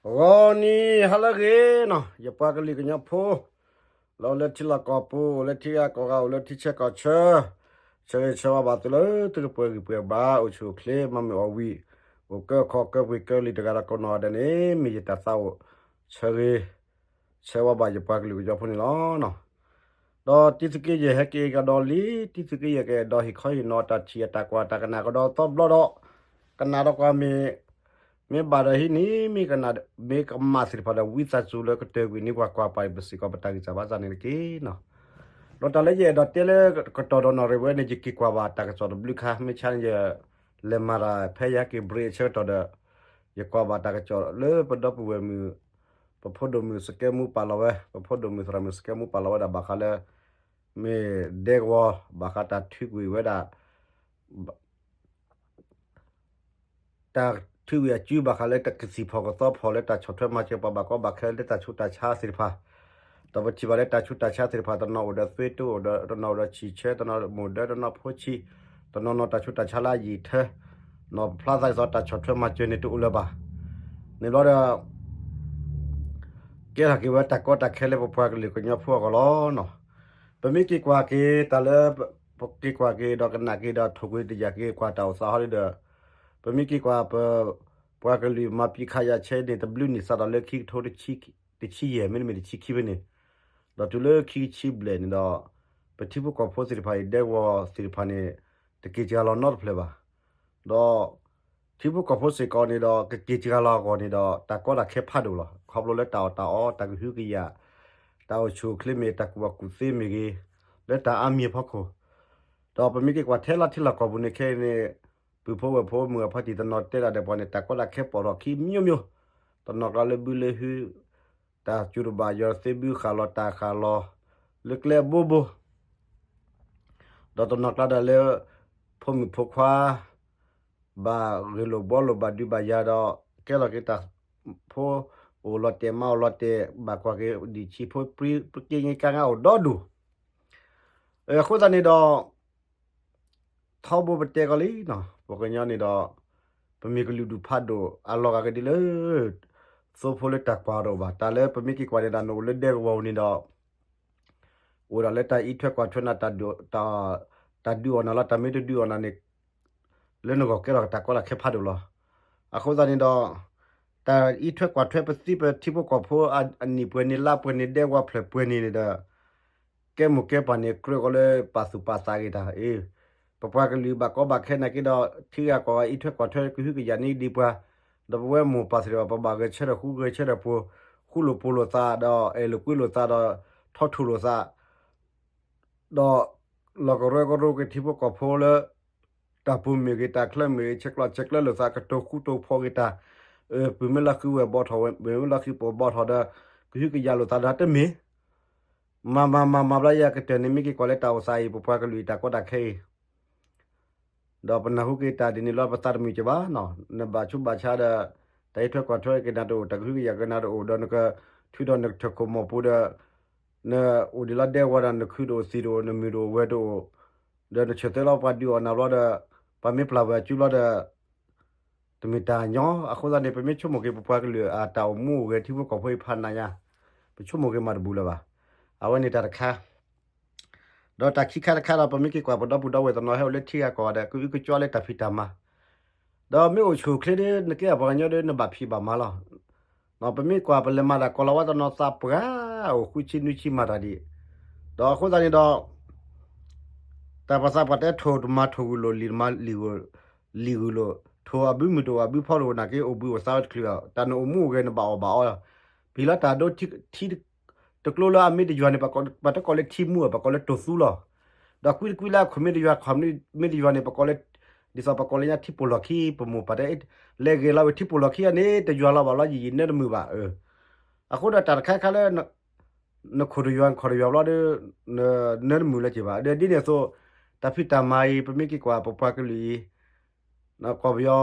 ဂီၤနံၤဟါလၢအဂ့ၤနီၤ, ယပှၤကလုာ်ကညီဖိ လၢအိၣ်လၢထံလီၢ်ကီၢ်ပူၤ, အိၣ်လၢထံဂၤကီၢ်ဂၤ, အိၣ်လၢထံဆၢကီၢ်ဆၢ, ဆၢဂ့ၤဆၢဝါဘၣ်သုလၢသုကပှဲၤဂံၢ်ပှဲၤဘါ, အိၣ်ဆူၣ်အိၣ်ချ့, မၤမုာ်အီၣ်ဝံၤ, အိၣ်ကၢခီၣ်ကၢပှ့ၤကၢလံာ်တဂၤဒီးကိးနီၢ်ဂၤဒဲးန့ၣ် မ့ၢ်ယတၢ်သးအိၣ် ဆၢဂ့ၤ ဆၢဝါဘၣ်ယပှၤကလုာ်ကညီဖိန့ၣ်လီၤ. ဒီးတံသုးက့ယဲၢ်ဟဲက့ၤကဒီးလံ, တံသုးက့ယဲၢ်ကဒီးဟ့ၣ်ခီဟ့ၣ်နီၤတၢ်ထံၣ်အတၢ်ကွၢ်တၢ်ကနၣ်ကဒီးသီဘျီဒီး, ကနၣ်ဒီးကွၢ်မ့ၢ်, မ့ၢ်ဘၣ်ဒီးဟံးန့ၢ်, မ့ၢ်ကနၣ်, မ့ၢ်ကမၣ်သ့ၣ်တဖၣ်ဒီး ဝံသးစူၤလၢကတၢၢ်ကွံာ်န့ၢ်ပှၤကွၢ်ပာ်ပစ့ၢ်ကီးပတၢ်ဂံၢ်စၢ်ဘါစၢ်န့ၣ်တက့ၢ်နီၤ. ဒီးတၢ်လၢယအဲၣ်ဒိးတဲလၢကတီၢ်ဒီးနီၢ်ရံၣ်ဝဲန့ၣ် ယက့ၤကွၢ်ဘၣ်တၢ်ကစီၣ်တဘျုးခါ, မ့ၢ်ဆါန့ၣ်ယ လဲၤမၤတၢ်ဖဲယဟဲက့ၤ break အဆၢကတီၢ်ဒီး, ယကွၢ်ဘၣ်တၢ်ကစီၣ်လၢပဒီပုၢ်ဝဲၢ်မုၣ်, ပဖိဒိၣ်မုၣ်စကဲမူပာ်လီၤဝဲ, ပဖိဒိၣ်မုၣ်သရၣ်မုၣ်စကဲမူပာ်လီၤဝဲဒၣ်ဘၣ်ဃးလၢ မ့ၢ်ဒဲကဝီၤ ဘၣ်ဃးတၢ်ထုးကွံာ်ဝဲဒၣ် တၢ်ထုးကွံာ်အစုဘၣ်ဃးလၢတၢ်ကသံၣ်ဖီၣ်ကသီဖီၣ်လၢတၢ်ဆီၣ်ထွဲမၤစၢၤပှၤဘၣ်ကီဘၣ်ခဲလၢတၢ်ဆူးတၢ်ဆါသ့ၣ်တဖၣ်, ဒီးပထံၣ်ဘၣ်လၢတၢ်ဆူးတၢ်ဆါသ့ၣ်တဖၣ် တနီၤအိၣ်ဒီးသွ့တိ, တနီၤအိၣ်ဒီးဆံၣ်ဆၢ, တနီၤမိၢ်ဒၢ, တနီၤဖိဆံး, တနီၤနီၤတၢ်ဆူးတၢ်ဆါလၢအယံာ်ထၢ, နီၤဖျါသးဒ်သိးတၢ်ဆီၣ်ထွဲမၤစၢၤန့ၣ်တအိၣ်လၢၤဘၣ်. န့ၣ်ဘျီဒီး ကဲထီၣ်က့ၤဝဲတၢ်ကီတၢ်ခဲလၢပပှၤကလုာ်ကညီဖိအဂီၢ်လီၤ. ပမ့ၢ်က့ၤကွၢ်က့ၤတၢ်လၢ ပက့ၤကွၢ်က့ၤဒီးကနၣ်က့ၤဒီးထိၣ်ကွံာ်တယာ်က့ၤကွၢ်တၢ်အိၣ်သးဟီဒ်ဒီး, ပမ့ၢ်က့ၤကွၢ်ပ ပှၤကလုာ်မၤပံးခးယၤဆဲန့ၣ် တဘျုးနံၣ်စးဒီးလၢခံကထိတဆံယဲၢ် မ့တမ့ၢ်တဆံခံဖဲန့ၣ်, ဒီးတုၤလၢခံကဆံဘျဲၣ်န့ၣ်ဒီး, ပထံဖိကီၢ်ဖိသ့ၣ်တဖၣ်အံၤ ဒဲကဝီၤသ့ၣ်တဖၣ်န့ၣ် တက့ၤစှၤလီၤနီတဖျၢၣ်ဘၣ်. ဒီး ထံဖိကီၢ်ဖိစ့ၢ်ကီးန့ၣ်ဒီး ကက့ၤစှၤလီၤအဂီၢ်န့ၣ်ဒီး တၢ်ကီတၢ်ခဲဖးဒိၣ်လီၤ. ခီဖျိလၢတၢ်အီၣ်တၢ်အီ, တၢ်ကဟုကယာ်, တၢ်အိၣ်ဆူၣ်အိၣ်ချ့မ့ၢ်, တၢ်ကူၣ်ဘၣ်ကူၣ်သ့မ့ၢ်ဂ့ၤ, လၢတၢ်အါမံၤအဖီခိၣ်, ဒီးပမ့ၢ်က့ၤကွၢ်ထဲလီၤထံလီၢ်ကီၢ်ပူၤန့ၣ်ခဲအံၤန့ၣ်, ပုၢ်ဖိဝဲၢ်ဖိမုၢ်အဖါတံၢ်တနီၤတဲဒၣ်ဒီးပှၤန့ၣ် တၢ်ကီတၢ်ခဲပိာ်ထီၣ်ခံမျိုးမျိုး, တနီၤကျါလၢဘုလၢဟု, တၢ်စူၤတဘၣ်ယီၤသ့ဘုဃၣ်လီၤတၢ်ဃၣ်လီၤ, လၢကျဲအဘိဘိ ဒီးတနီၤကျါဒီးလၢ ဖိမုၣ်ဖိခွါ ဘၣ်ဂ့ၢ်လိာ်ဘှီလိာ်ဘၣ်ဒုးဘၣ်ယၤဒီး ကဲထီၣ်က့ၤတၢ်ဖိအိၣ်လီၤတဲာ်မါအိၣ်လီၤတဲာ် ဘၣ်ကွၢ်က့ၤဒံၣ်ဆံးဖိပြံက့င့ကါငါအိၣ်ဒီဒူၣ်. အဃိသတးန့ၣ်ဒီး ထီဘိပတဲကီးလံနီၤ ပှၤကညီန့ၣ်ဒီး ပမ့ၢ်ကလုာ်ဒူၣ်ဖးဒိၣ်အလီၤဂာ်ကဒ်လၢ သိဖိလၢတၢ်ကွၢ်တအိၣ်ဘၣ်. တၢ်လၢပမ့ၢ်က့ၤကွၢ်န့ၣ်ဒီး နအိၣ်လၢဒဲကဝီၤပူၤန့ၣ်ဒီး အိၣ်ဒၣ်လၢတၢ်အံးထွဲကွၢ်ထွဲနၤ တၢ်ဒုးအီၣ်နၤလီၤ တၢ်မ့ၢ်တဒုးအီၣ်နၤန့ၣ် လၢနဂီၢ်ကဲထီၣ်တၢ်ကီတၢ်ခဲဖးဒိၣ်လီၤ. အဃိသတးန့ၣ်ဒီး တၢ်အံးထွဲကွၢ်ထွဲပသံပထံဖိကီၢ်ဖိအနံၣ်ပှဲၤန့ၣ် လါပှဲၤန့ၣ် ဒဲကဝီၤဖျၢၣ်ပှဲၤန့ၣ်န့ၣ်ဒီး ကဲမိၢ်ကဲပၢ်န့ၣ် ကြၢးကီးလၢပာ်သူၣ်ပာ်သးဂ့ၤတၢ်အံၤ, ပပှၤကလုာ်ဘၣ်ကီဘၣ်ခဲနာ်က့ဒီး ထံဂၤကီၢ်ဂၤအံးထွဲကွၢ်ထွဲကဟုကယာ်န့ၢ်ဒံးပှၤ, ဒီးပဝဲမိၢ်ပၢ်သ့ၣ်တဖၣ် ပဘၣ်ဂဲၤဆၢထၢၣ်ဃူဂဲၤဆၢထၢၣ်ဖိး, ဃူလိာ်ဖိးလိာ်သး ဒီးအဲၣ်လိာ်ကွံလိာ်သးဒီး ထီထူၣ်လိာ်သး ဒီးလီၢ်ကရၢကရိက့ၤထံဖိကီၢ်ဖိလၢ တၢ်ပူၤမ့ၢ်ဂ့ၤ တၢ်ချၢမ့ၢ်ဂ့ၤ ဆဲးကျိးဆဲးကျၢလိာ်သး ကတိၤဃူတိၤဖိးက့ၤတၢ်, ပုၢ်မ့ၢ်လီၤဃံၤဝဲၢ်ဘီထီၣ်ဝဲၢ် ပုၢ်မ့ၢ်လီၤဃံၤပှၤဘီထီၣ်ဒီး ကဟုကယာ်လိာ်သးဒီးတမ့ၢ် မၤမၤမၤမၤဘျီယၤကတၢၢ်န့ၣ် မ့ၢ်က့ၤကွၢ်လၢတၢ်အိၣ်သးအံၤ ပပှၤကလုာ်အံၤတၢ်ကီတၢ်ခဲအံၤ ဒီးပနၢ်ဟူက့ၤတၢ်ဒ်န့ၣ်လီၤ ပသးတမုာ်က့ၤဘၣ်နီၤ, နဘၣ်ဆူးဘၣ်ဆါဒီး တၢ်အံးထွဲကွၢ်ထွဲက့ၤနၤတအိၣ် တၢ်ကဟုကယာ်က့ၤနၤတအိၣ် ဒီးနကထုးထီၣ်နကထၢၣ်ခိၣ်မီၢ်ပူၤဒီး နအိၣ်ဒံးလၢဒဲကဝီၤဒီး နခုတအိၣ်သံးတအိၣ် နမုၢ်တအိၣ်ဝဲၤတအိၣ်, ဒီးနဆၢၣ်သဲလီၤပှၤဒုးအီၣ်နၤဘျီဒီး ပှၤမ့ၢ်ပျၢ်ဝဲၤအစုဘျီဒီး တမ့ၢ်တၢ်ညီ, အဃိသတးန့ၣ် ပမ့ၢ်ဆိကမိၣ်က့ၤ ပပှၤကလုာ်အတၢ်အိၣ်မူအိၣ်ဂဲၤထံဖိကီၢ်ဖိအံၤဖးနးညါ, ပဆိကမိၣ်က့ၤမၤတဘူၣ်လၢၤဘၣ်. အဝဲန့ၣ်တၢ်တခါ, ဒီးတၢ်ခံခါတခါဒီး ပမ့ၢ်က့ၤကွၢ်ပဒီပုၢ်ဒီဝဲၢ်တနီၤဟဲအိၣ်လၢထံဂၤကီၢ်ဂၤဒီး ကအုကစွါလၢတၢ်ဖံးတၢ်မၤ, ဒီးမ့ၢ်အိၣ်ဆူၣ်အိၣ်ချ့ဒီး နကဲအပှၤကညီဒီး နဘၣ်ဖံးဘၣ်မၤလီၤ. ပမ့ၢ်ကွၢ်ပလဲၤမၤတၢ်ကီၤလၤဝါတနီၤသးပှၢ်, အိၣ်ဃုဆံနွံဆံမၤတၢ်ဒံး, ဒီးအဃိသတးန့ၣ်ဒီး တၢ်ပှၤသးပှၢ်တဲထိၣ်တမၤထိၣ်ဂုၢ်လိာ် လံာ်တမၤလံာ်ဂုၢ်လိာ်, ထိၣ်အဘုမုၢ်တအိၣ်အဘုဖီတအိၣ်နာ်က့ အိၣ်ဘှံးအိၣ်သါဝဲတချုးဘၣ်, တၢ်နအိၣ်မူအိၣ်ဂဲၤနဘၣ်အီၣ်ဘၣ်အီလီၤ. ပံၤလီၤတၢ်ဒိထံ တကျိလၢအမ့ၢ်တယွၤန့ၣ် ပှၤတကိးလၢထံမူ ပကိးလၢတိၢ်သူလီၤ. ဒီးကွံတကွံလၢအခိၣ်မ့ၢ်တယွၤ ခီၣ်မ့ၢ်တယွၤန့ၣ် ပကိးလၢ ဒ်သိးပကိးလၢညါထံပိၢ်လီၢ်ခံ ပမိၢ်ပၢ်တဲ လဲၤဂဲၤလီၤဝဲထံပိၢ်လီၢ်ခံအံၤန့ၣ် တယွၤလီၤဘၣ်လီၤယံာ်ယံာ်နၢတမုာ်ဘၣ်. အဃိဒီးတၢ်တခါခါလၢ နခိၣ်တယွၤ နခီၣ်တယွၤဘျီဒီး နနၢတမုာ်လၢၤဘၣ်. ဒီးဒ်န့ၣ်အသိး တၢ်ဖံးတၢ်မၤအံၤ ပမ့ၢ်က့ၤကွၢ်ပပှၤကလုာ်အံၤ ကီၢ်ပယီၤ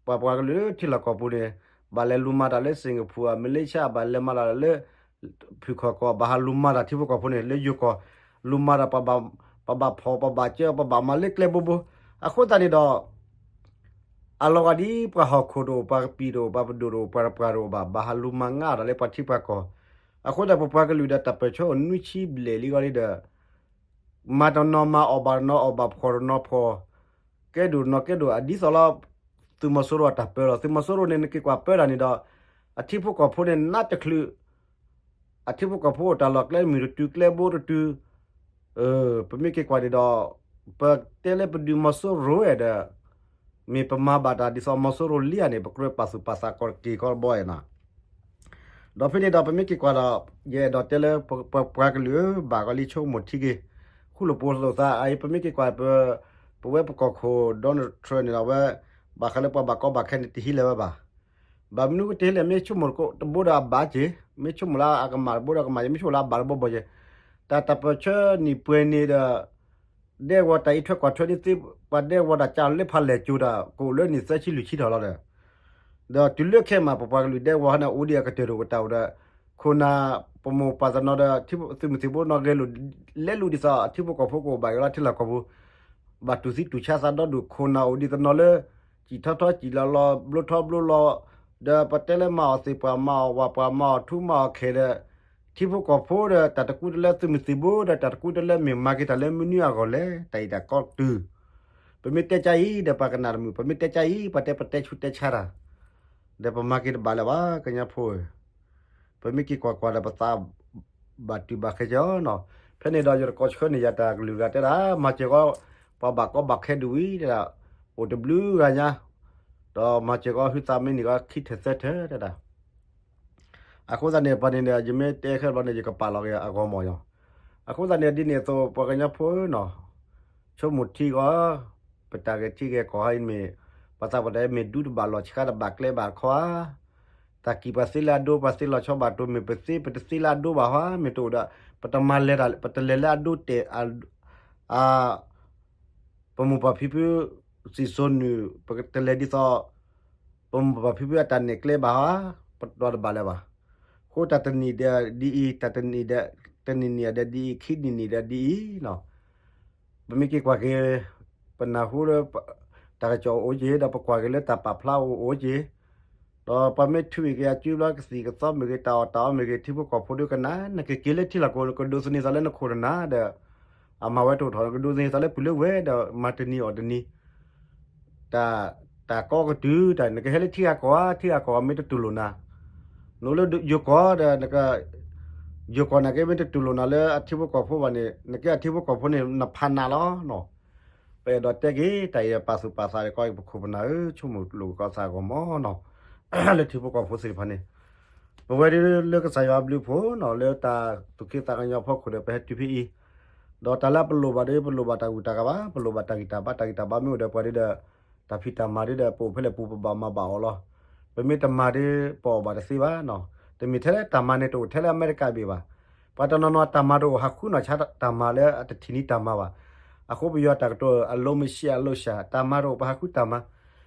ပှၤပှၤကလုာ်လၢထံလီၢ်ကီၢ်ပူၤန့ၣ် ဘၣ်လဲၤလူၤမၤတၢ်လၢ Singapore မလေးရှား ဘၣ်လဲၤမၤတၢ်လၢ ဖုၣ်ခီၣ်ကီၢ် ဘၣ်ဟးလူၤမၤတၢ်ထံဖိကီၢ်ဖိန့ၣ် လၢယိၤကီၢ် လူၤမၤတၢ် ပဘၣ်ဖီၣ် ပဘၣ်ကၢ ပဘၣ်မၤလၢကျဲဘိဘိ. အဃိသတးန့ၣ်ဒီး အ အလီၤဂာ်ဒ်ပှၤဟီၣ်ခိၣ်တအိၣ် ပှၤကပံာ်တအိၣ် ပှၤပဒိၣ်တအိၣ် ပှၤတပှၢ်တအိၣ်ဘၣ် ဘၣ်ဟးလူၤမၤငါဒီးလၢပှၤထံပှၤကီၢ်, အဃိသတးပပှၤကလုာ်ဒီးတၢ်ပၢၢ်ဆၢအိၣ်နွံဆံဘျဲၣ်လံဂီၢ်လံဒီး မၤတနီၤမၤအီၣ်ဘၣ်တနီၤအီၣ်ဘၣ်ဖှီၣ်တနီၤဖှီၣ်, ကဲဒိၣ်တနီၤကဲဒိၣ် အဒ်သိးလီၤ သုးမီၤစိရိၤအတၢ်ပၢလီၤ. သုးမီၤစိရိၤန့ၣ် နက့ၤကွၢ်ပၢတၢ်န့ၣ်ဒီး အထံဖိကီၢ်ဖိန့ၣ် နးတချုး အထံဖိကီၢ်ဖိအိၣ်တၢ်လီၢ်ကျဲမုၢ်တတုၤကျဲဘိတတုၤ, ပမ့ၢ်က့ၤကွၢ်န့ၣ်ဒီး ပတဲလၢပဒုးမီၤစိရိၤဝဲဒီး မ့ၢ်ပမၤဘၣ်တၢ်ဒ်သိးမီၤစိရိၤလံဧါန့ၣ် ပကြၢးပာ်သူၣ်ပာ်သးကီးတက့ၢ်ကီးတဘီယဲနီၤ. ဒီးဖဲန့ၣ်ဒီးပမ့ၢ်က့ၤကွၢ်ဒီး ယအဲၣ်ဒိးတဲလၢပပှၤကလုာ်ဧၢ ဘၣ်ဂီၤလံဆိကမိၣ်ထံက့ၤ, ဃူလိာ်ဖိးလိာ်သး အအံၤပမ့ၢ်က့ၤကွၢ် ပဝဲပကီၢ်ခိၣ် Donald Trump န့ၣ်ဒီးဝဲ ဘၣ်ဃးလၢပှၤဘၣ်ကီဘၣ်ခဲန့ၣ်တဟံးလၢၤဝဲဘၣ်. ဘၣ်မနုၤကတဟံးလၢၤ မ့ၢ်ဆိကမိၣ်တဘိဒီးအဘၣ်က့ၤ, မ့ၢ်ဆိကမိၣ်လၢအကမၣ်တဘိဒီးကမၣ်က့ၤ, မ့ၢ်ဆိကမိၣ်လၢအဘၣ်တဘိဘၣ်က့ၤ, တၢ်တၢ်ပၢၢ်ဆၢနံၣ်ပှဲၤန့ၣ်ဒီး ဒဲကဝီၤတၢ်အံးထွဲကွၢ်ထွဲဒ်သ့, ပှၤဒဲကဝီၤတၢ်ကၢ်လၢဖးလဲၢ်ကၠိၤတၢ် ကအိၣ်လၢနံၣ်သၢဆံလွံၢ်ဆံထီၣ်လီၤဒီး ဒီးတုၤလၢခဲမး ပပှၤကလုာ်ဒဲကဝီၤဟဲန့ၣ် အိၣ်ဒံးအကတၢၢ်တအိၣ်ကတၢၢ်အိၣ်ဒီး ခိၣ်နၢ်ပမိၢ်ပၢ်တနီၤဒီး သုးမုၢ်သံၣ်ဘိနီၣ်ဂဲၤလိာ် လဲၤလူၤဒ်သိးအထံဖိကီၢ်ဖိကအိၣ်ဘၣ်က့ၤလီၤထံလီၢ်ကီၢ်ပူၤ ဘၣ်တူၢ်သံတူၢ်ဆါသးဒီဒူၣ် ခိၣ်နၢ်အိၣ်ဒံးတနီၤလၢ စံၣ်ထီထီစံၣ်လီၤလီၤ ဘျိထီဘျိလီၤ, ဒီးပတဲလၢမၤအီၣ်သ့ၣ်ပှၢ်မၤအီၣ်ဝၣ်ပှၢ် မၤအီၣ်ထူမၤအီၣ်ခဲဒီး ထံဖိကီၢ်ဖိဒီး တၢ်တကူတလၢ သုးမုၢ်သံၣ်ဘိဒီး တၢ်တကူတလၢ မ့ၢ်မၤက့ၤတၢ်လၢမနုၤအဂီၢ်လဲၣ် တၢ်အံၤတၢ်ကီတုၤ ပမ့ၢ်တဲကါအံၤဒီးပှၤကနၣ်တမုာ်, ပမ့ၢ်တဲကါအံၤ ပှၤတဲပတဲဆူးတဲဆါတၢ်, ဒီးပမၤက့ၤတဘၣ်လၢၤဘၣ် ကညီဖိဧၢ, ပမ့ၢ်က့ၤကွၢ်ကွၢ်ဒီးပသး ဘၣ်တုၤဘၣ်ခဲကီနီၤ, ဖဲန့ၣ်ဒီးယတကိးဆှၢန့ၢ် ယတၢ်ကလုၢ်တဂၤတဲဒၣ် မၤစၢၤဃီ ပှၤဘၣ်ကီဘၣ်ခဲဒုးဝံၤတဲဒၣ်, အိၣ်တဘျုးဂၤညါ, ဒီးမၤစၢၤဃီ ဟုသးမ့ၢ်န့ၢ်ဃီ ခံထၢၣ်သၢထၢၣ်တဲဒၣ် အဃိသတးန့ၣ် ပှၤန့ၣ်ဒီး ယမ့ၢ်တဲခဲဘျီန့ၣ် ယကပာ်လီၤက့ၤအဂီၢ်မးယီၤ, အဃိသတးန့ၣ် ဒ်န့ၣ်အသိး ပှၤကညီဖိနီၤ, ဆိကမိၣ်ထံဂီၤ, ပတၢ်ဂဲၤထံဂဲၤကီၢ်ဟီမ့ၢ်, ပှၤသးပှၢ်တဲမ့ၢ်ဒူတဘၣ်လီၢ်ဆှါတဘၣ်ကျဲဘၣ်ခီဧါ, တၢ်ကံၣ်ပှၤသ့လၢအဒိ ပှၤသ့လီၤဆီဘၣ်တိၢ် မ့ၢ်ပသ့ပတသ့လၢအဒိဘၣ်ဟီဧါ, မ့ၢ်တအိၣ်ဒီး ပတမၤလဲၤတၢ် ပတလဲၤလၢအဒိတဲာ် အ ပမိၢ်ပၢ်ဖံဖု စံၣ်စိၤနုာ် ပကတလဲၤဒ်သိး ပမိၢ်ပၢ်ဖံဖုအတၢ်နဲၣ်ကျဲဘၣ်ဧါ, ပတီၢ်တဘၣ်လၢၤဘၣ်. အဃိတၢ်တနံၣ်ဒီးဒ်အံၤ, တၢ်တနံၣ်ဒီး တနံၣ်နံၣ်ဒီးဒ်အံၤ, ခံနံၣ်နံၣ်ဒီးဒ်အံၤနီၤ. ပမ့ၢ်က့ၤကွၢ်က့ၤ ပနၢ်ဟူလၢ တၢ်ကစီၣ်အိၣ်က့ၤ ဒီးပကွၢ်က့ၤလၢတၢ်ပာ်ဖျါအိၣ်အိၣ်က့ၤ ဒီးပှၤမ့ၢ်ထုးအံၤက့ၤအစုဘျီ ကသံၣ်ကသီမ့ၢ်ဂ့ၤ တၢ်အီၣ်တၢ်အီမ့ၢ်ဂ့ၤ ထံဖိကီၢ်ဖိဒုကနၣ် နကက့ၤလၢထံလီၢ်ကီၢ် နကဒိးသန့ၤသးလၢနခိၣ်နနၢ်ဒီး အမၤဝဲတအိၣ်ထီၣ် နကဒိးသန့ၤသးလၢပုၢ်လၢဝဲၢ်ဒီး မၤတနံၤအီၣ်တနံၤ တၢ် တၢ်ကီကတုၤတၢ် နကဟဲလၢထံဂၤကီၢ်ဧါ ထံဂၤကီၢ်ဧါ မ့ၢ်တတူၢ်လိာ်နၤ နအိၣ်လၢယိၤကီၢ်ဒီး နက ယိၤကီၢ်နာ်က့ မ့ၢ်တတူၢ်လိာ်နၤလၢအထံဖိကီၢ်ဖိဘၣ်န့ၣ် နကဲအထံဖိကီၢ်ဖိန့ၣ် နဖးနးလီၤနီၤ. ပအဲၣ်ဒိးတဲက့ၤ တၢ်အံၤပာ်သူၣ်ပာ်သးဒီး ကီၢ်ပခိၣ်ပနၢ်ဧၢ ဆိကမိၣ်လိာ်ကီးသးဂီၢ်မးနီၤ လၢထံဖိကီၢ်ဖိသ့ၣ်တဖၣ်န့ၣ် ပဝဲဒၣ်လၢကစၢ်ယွၤအဘျုးအဖှိၣ်နီၤ လၢတၢ်သူၣ်က့သးကညီၤဖီခိၣ်ဒီး ပဟဲတုၤဖဲအံၤ ဒီးတၢ်လၢပလိၣ်ဘၣ်ဒီး ပလိၣ်ဘၣ်တၢ်ဂုၤတၢ်ဂၤဘၣ် ပလိၣ်ဘၣ်တၢ်ဂံၢ်တၢ်ဘါ တၢ်ဂံၢ်တၢ်ဘါမ့ၢ်အိၣ်ဒီးပှၤဒ်ဒီး တၢ်ဖံးတၢ်မၤဒ်ဒီး ပအိၣ်ဖဲလဲၣ်ပူၤ ပဘၣ်မၤဘၣ်အီၤလီၤ. ပမ့ၢ်တမၤဒီး ပအီၣ်ဘၣ်တသ့ဘၣ်နီၤ. တမ့ၢ်ထဲလၢတၢ်မၤန့ၣ် တအိၣ်ထဲလၢအမဲရကၤဘၣ်ဘၣ်. ပှၤတနီၤနီၤတၢ်မၤတအိၣ်ဟးဃုနီၢ်ဆါတၢ်မၤလၢအတထံၣ်န့ၢ်တၢ်မၤဘၣ်. အဃိပယီၤတၢ်ကတိၤ အလိုမရှိအလိုရှာ တၢ်မၤတအိၣ်ပဟးဃုတၢ်မၤ.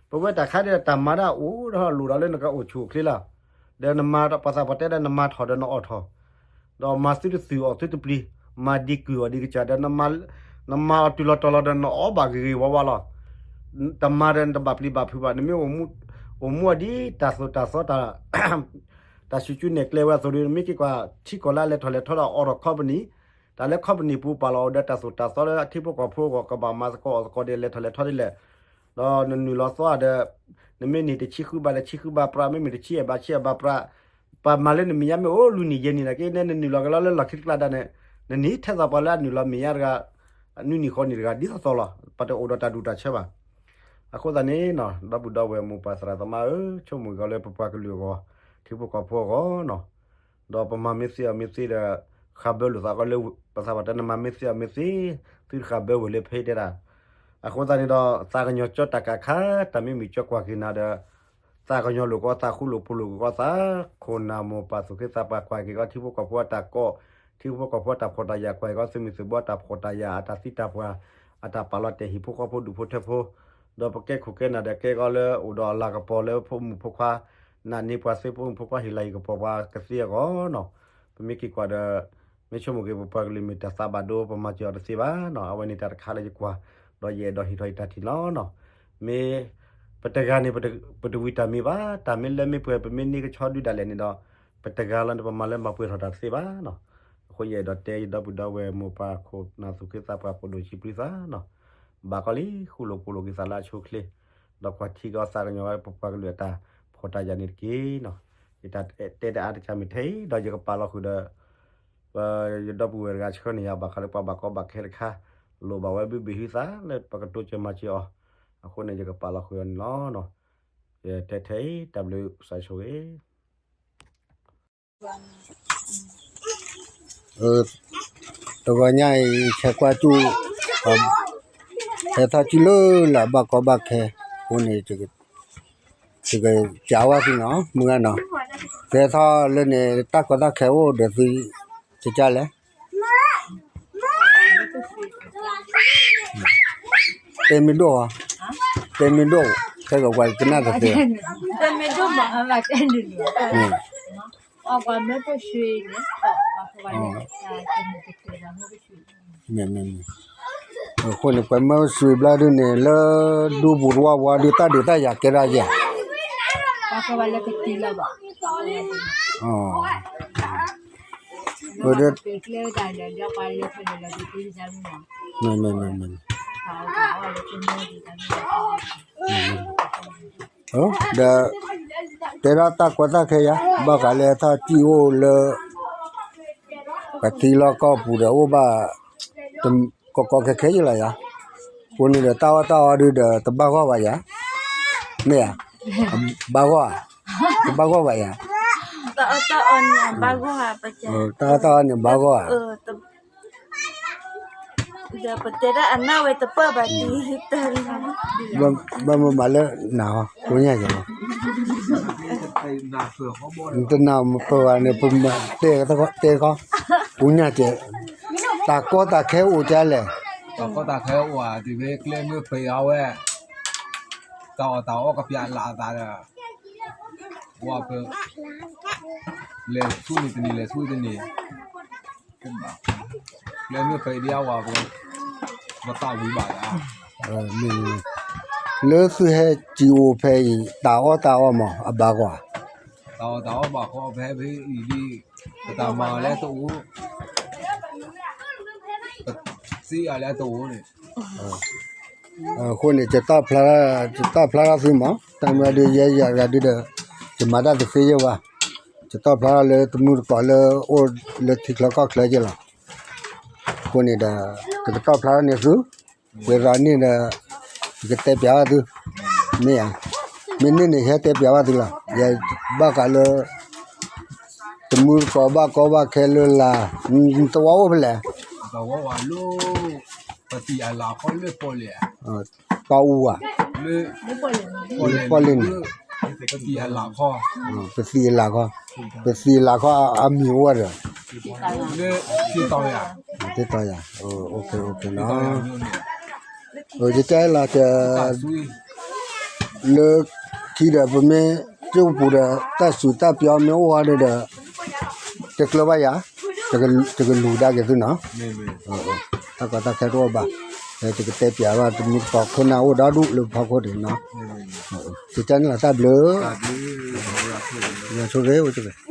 ပဝဲတၢ်ခါဒီးတၢ်မၤဒၣ်အိၣ်ဒီးလိၣ်ဒီးလၢနကအိၣ်ဆူၣ်အိၣ်ချ့လီၤ. ဒီးနမၤပှၤသးပှၢ်တဲဒီးနမၤထီၣ်ဒီးနအီၣ်ထီၣ် ဒီးမၤသုတသုၣ်အီၣ်သုတပျံၤ, မၤဒံးကုၢ်အီၣ်ဒံးကစၢ်ဒီး နမၤအီၤတုၤလီၤတီၤလီၤဒီးနအီၣ်ဘၣ်ဂ့ၤဂ့ၤဝါဝါလီၤ. တမၤဒီးနတဘၣ်ပျံၤဘၣ်ဖုးဘၣ် နမ့ၢ်အိၣ်မူအီၤဒ်တၢ်သိၣ်တၢ်သီ တၢ်ဆူၣ်ကၠူနဲၣ်ကျဲဝဲအသိးဒီး နမ့ၢ်က့ၤကွၢ်ထံကီၢ်လၢအလဲၤထီၣ်လဲၤထီဒီးအီၣ်ထီၣ်ခီပနံၣ်, တၢ်လၢခီပနံၣ်ပူၤပာ်လီၤအီၤဒီးတၢ်သိၣ်တၢ်သီလၢအထံဖိကီၢ်ဖိအဂီၢ် ကဘၣ်မၤသကိးအီၣ်သကိးဒီးလဲၤထီၣ်လဲၤထီဒ်လဲၣ် ဒီးနနုာ်လီၤသီဒီး နမ့ၢ်န့ၢ်တဆံဃုဘးဒီးဆံဃုဘးပြး မ့မ့ၢ်တဆံယဲၢ်ဘးဆံယဲၢ်ဘးပြး, ပှၤမၤလၢနမဲာ်ညါမ့ၢ်အိၣ်လွံၢ်နံၣ်ယဲၢ်နံၣ်နာ်က့ နဲနနုာ်လီၤက့ၤလီၤလၢလီၢ်ခံတကျါဒၣ်န့ၣ် နန့ၢ်ထဲသိးပှၤလၢအနုာ်လီၤမဲာ်ညါတဂၤ, နွံနံၣ်ဃိးနံၣ်တဂၤ ဒ်သိးသိးလီၤ ပှၤတအိၣ်ဒီးတၢ်ဒူၣ်တၢ်ဆၢဘၣ်. အဃိသတးန့ၣ် ဒီပုၢ်ဒီဝဲၢ်မိၢ်ပၢ်သရၣ်သမါဧၢ, ဆိကမိၣ်က့ၤလၢပပှၤကလုာ်အဂီၢ်, ထံဖိကီၢ်ဖိအဂီၢ်နီၤ ဒီးပမၤမ့ၢ်သ့အီၤမ့ၢ်သ့ဒီး ဃးဘၢလိာ်သးကီးလၢ ပသးပှၢ်တဲနမၤမ့ၢ်သ့အီၤမ့ၢ်သ့, သုတဃးဘၢဝဲလၢဖဲတဲဒၣ်. အဃိသတးန့ၣ်ဒီး သးကညီၤကၠီတၢ်ကးခါ, တၢ်မ့ၢ်မုာ်ကၠီကွၢ်က့ၤနၤဒီး သးကညီၤလိာ်ကီးသး ဃူလိာ်ဖိးလိာ်က့ၤကီးသး, ခိၣ်နၢ်မိၢ်ပၢ်သူၣ်က့သးပှၢ်ကွၢ်က့ၤကီး ထံဖိကီၢ်ဖိအတၢ်ကိး, ထံဖိကီၢ်ဖိအတၢ်ဖှီၣ်တၢ်ယာ်ကွၢ်က့ၤကီး သုးမုၢ်သံၣ်ဘိအတၢ်ဖှီၣ်တၢ်ယာ် အတၢ်သံတၢ်ပှၢ်, အတၢ်ပာ်လီၤတဲာ်ဟံၣ်ဖိဃီဖိဒူၣ်ဖိထၢဖိ ဒီးပကဲခိၣ်ကဲနၢ်ဒီးကဲကီးလၢအိၣ်ဒီးအလၤကပီၤလၢဖိမုၣ်ဖိခွါ, နာ်န့ၢ်ပှၤသ့ ဖိမုၣ်ဖိခွါဟ့ၣ်လၤဟ့ၣ်ကပီၤပှၤကသ့အဂီၢ်နီၤ. ပမ့ၢ်က့ၤကွၢ်ဒီး မ့ၢ်ဆိကမိၣ်က့ၤပပှၤကလုာ်မ့ၢ်တၢ်သးဘၣ်ဒိ ပမၤစၢၤအီၤတသ့ဘၣ်နီၤ. အဝဲန့ၣ်တၢ်တခါလၢယကွၢ်, ဒီးယအဲၣ်ဒိးဟ့ၣ်ထီၣ်ယတၢ်ထံၣ်လီၤနီၤ. မ့ၢ်ပ ပတဂၤန့ၣ် ပတဝံၤတၢ်မံၤဘၣ်, တၢ်မ့ၢ်လၢမ့ၢ်ပှဲၤ ပမ့ၢ်န့ၢ်ကဆီဒုဒၣ်လဲာ်န့ၣ်ဒီး ပတဂၤလီၤန့ၣ် ပမၤလၢမၤပှဲၤထီၣ်တၢ်တသ့ဘၣ်နီၤ. အဃိယအဲၣ်ဒိးတဲယဒီပုၢ်ဒီဝဲၢ် မိၢ်ပၢ်ခိၣ်နၢ်သူၣ်က့သးပှၢ် ဖိဒိၣ်ဆံးပျုၢ်သးနီၤ, ဘၣ်ကီလံ ဃူလိာ်ဖိးလိာ်က့ၤသးလၢအဆိအချ့, ဒီးကွၢ်ထံကီသးကညီၤဝဲပပှၤကလုာ်အတၢ်ဖှီၣ်တၢ်ယာ်န့ၣ်တက့ၢ်နီၤ. ယတၢ်တဲတအါတကၢ်မ့ၢ်ထဲအံၤ ဒီးယကပာ်လီၤဃုာ်ဒီး ပယဒီပုၢ်ဝဲၢ်တဂၤဆှၢန့ၢ်ယၤ ဘၣ်ဃးလၢပှၤဘၣ်ကီဘၣ်ခဲတခါ လိၣ်ဘၣ်ဝဲဘုဘ့ၣ်ဟုသးလၢပကတိစၢၤမၤစၢၤအီၤ, အဃိန့ၣ် ယကပာ်လီၤဃုာ်အီၤန့ၣ်လီၤ. ယတဲထဲအံၤ တၢ်ဘျုးကစၢ်ဆိၣ်ဂ့ၤ တဂီၤညါအံၤ ဆဲးကွၢ်ကၠူၣ် ဟဲထီၣ်ကၠူၣ်လၢလၢဘၣ်ကီဘၣ်ခဲအဃိန့ၣ် ယကစံးဝဲသုနီၤ မုၢ်ဂၤနီၤ, ကဲထီၣ်လၢန့ၣ် တၢ်ကီတၢ်ခဲအိၣ်ဒီးသု ကကလဲၣ် တဲမ့ၢ်ဒိၣ်, တဲမ့ၢ်ဒိၣ်, ခဲကကွၢ်ကနၣ်တသ့, တဲမ့ၢ်ဒိၣ်မး အဘၣ်တဲန့ၣ်လီၤ, အပှၤမ့ၢ်တဆှံန့ၣ်, အဃိန့ၣ် ပှၤမ့ၢ်ဆှံဘျါဒုန့ၣ် လၢဒူပူၤတဝၢ်ဝါဒု တၢ်ဒုးတၢ်ယၤကဲထီၣ်ယဲၢ် ဒီး တဲဒၣ်တၢ်ကီတၢ်ခဲယါ ဘၣ်ဃးလၢထီၣ်ကံၣ်အိၣ်လၢ ပထံလီၢ်ကီၢ်ပူၤဒီးအိၣ်ဘၣ် ကီကီခဲခဲယလီၤယါ, အဃိန့ၣ်ဒီးတၢ်အီၣ်တၢ်အီဒုဒီးတဘၣ်ဂီၢ်ဘၣ်ယါ, မ့ၢ်ဧါ, ဘၣ်ဂီၢ်ဧါ, တဘၣ်ဂီၢ်ဘၣ်ယါ, တၢ်အီၣ်တၢ်အီန့ၣ်ဘၣ်ဂီၢ်ဧါ, ဒီးပတဲဒၣ်အနၢ်ဝဲတပၢၢ်ဘၣ်ဒ် ဘၣ်မ့ၢ်မၤလၢနၤဟီ ကိညၢ်ကဲၤလီၤ, တနၢ်မပၢၢ်ဘၣ်န့ၣ် ပတဲတဲခီ ကိညၢ်ကဲၤ, တၢ်ကီတၢ်ခဲအိၣ်ကလဲၣ်, တၢ်ကီတၢ်ခဲအိၣ်ဧါ တုၤမ့ၢ်ကျဲမ့ၢ်ပှဲၤအါဝဲ, တၢ်အီၣ်တၢ်အီကပျၢ်လၢ်အသးဒီး ဝဲ လဲၤဆူန့ၣ်တနံၤ လဲၤဆူတနံၤ, ကျဲမ့ၢ်ပှဲၤဒံးအဝဲ ပသးဝံၤဘၣ်လၢ လၢသုဟဲစံာ်အိၣ်ဖဲအံၤ တၢ်အီၣ်တၢ်အီမး အဘၣ်ဂီၢ်ဧါ, တၢ်အီၣ်တၢ်အီဘၣ်ဃီဖဲဖဲအံၤဒ် ပတၢ်မၤလၢတအိၣ်, ပစံးအါလၢတအိၣ်န့ၣ် အဃိန့ၣ် ယတၢ်ဖျါထီၣ်သုမး တၢ်မၤဒုးယဲယၤတဂၤဒုဒီး ယမၤတၢ်တသ့ယဲဘၣ်, ယတီၣ်ဖျါထီၣ်လၢတမုၢ်တကိးလၢအိၣ်လၢထံချၢကီၢ်ချၢယဲလီၤ, အဃိန့ၣ်ဒီး ယကတီၣ်ဖျါထီၣ်န့ၢ်သု, ပှဲၤသးန့ၣ်ဒီး ယကတဲပျးဘၣ်သု, မ့ၢ်ဧါ, မ့ၢ်န့ၢ်န့ၣ် ယဟဲတဲပျးဘၣ်သုလီၤ, ယဘၣ်ဃးလၢ တမုၢ်တကိးဘၣ်ကီဘၣ်ခဲလၢလၢ်, တဝီအိၣ်ဖဲလဲၣ်, တဝီဝဲလၢ ပသံၣ်အလၢ်ခီလၢပီၣ်လဲၣ်, ပအူဧါ, လၢပီၣ်လဲၣ်န့ၣ်, ပသံၣ်အလၢ်ခီ, ပသံၣ်အလၢ်ခီအမံၤအိၣ်ဝဲဒီး, လၢ တ့တီယၤ, ယတဲလီၤက လၢခံဒီး ပမ့ၢ်ကၠိပူၤဒီး တၢ်စူၤတၢ်ပျီမ့ၢ်အိၣ်ဝဲဒီး တကျၢၤဘၣ်ယၤ, ယကလူၤဒါက့ၤသုနီၤ, တၢ်ကီတၢ်ခဲတအိၣ်ဘၣ်, ယကတဲပျးဘၣ် တမုၢ်တကိးခိၣ်နၢ်အိၣ်ဒီဒူၣ်လၢဖီခိၣ်န့ၣ်နီၤ, ယတဲန့ၣ်လီၤ တၢ်ဘျုး, ဆိၣ်ဂ့ၤ